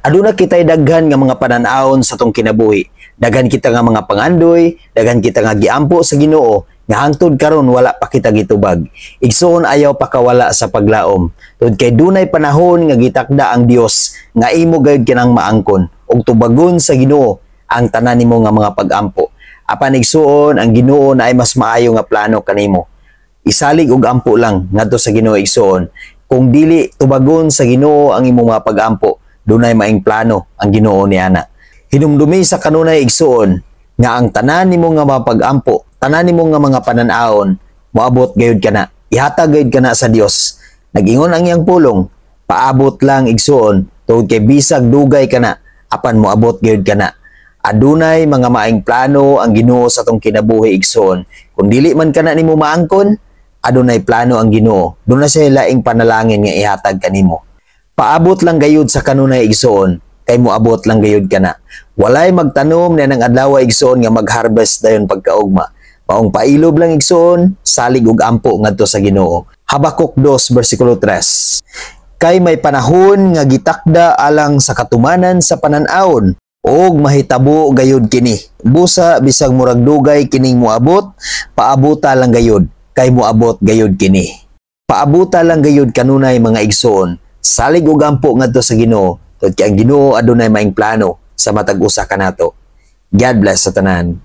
Aduna kitay daghan nga mga panan-awon sa atong kinabuhi. Daghan kita nga mga pangandoy, daghan kita nga giampo sa Ginoo nga hangtod karon wala pa kita gitubag. Igsoon, ayaw pakawala sa paglaom. Tungod kay dunay panahon nga gitakda ang Dios nga imo gayud kinang maangkon ug tubagon sa Ginoo ang tanan nimo nga mga pagampo. Apan igsuon, ang Ginoo naay mas maayo nga plano kanimo. Isalig og ampo lang ngadto sa Ginoo, igsuon. Kung dili tubagon sa Ginoo ang imong mga pagampo, dunay maing plano ang Ginoo niana. Hinumdumi sa kanunay, igsuon, nga ang tanan nimo nga mga pagampo, tanan nimo nga mga panan-awon, moabot gayud kana. Ihatag gayud kana sa Dios. Nag-ingon ang iyang pulong, paabot lang, igsuon, tungod kay bisag dugay kana, apan moabot gayud kana. Adunay mga maing plano ang Ginoo sa atong kinabuhi, igsuon. Kung dili man kana nimo maangkon, adunay plano ang Ginoo. Duna siya laing panalangin nga ihatag kanimo. Paabot lang gayud sa kanunay, igsuon, kay moabot lang gayud kana. Walay magtanom na ng adlaw, igsuon, nga mag-harvest dayon pagkaugma. Maong pailob lang, igsuon, salig og ampo ngadto sa Ginoo. Habakuk 2 versikulo 3. Kay may panahon nga gitakda alang sa katumanan sa panan-awon og mahitabo gayud kini. Busa bisag murag dugay kining moabot, paabuta lang gayud kay moabot gayud kini. Paabuta lang gayud kanunay, mga igsoon. Salig og ampo ngadto sa Ginoo, tungod kay ang Ginoo adunay maing plano sa matag usa kanato. God bless sa tanan.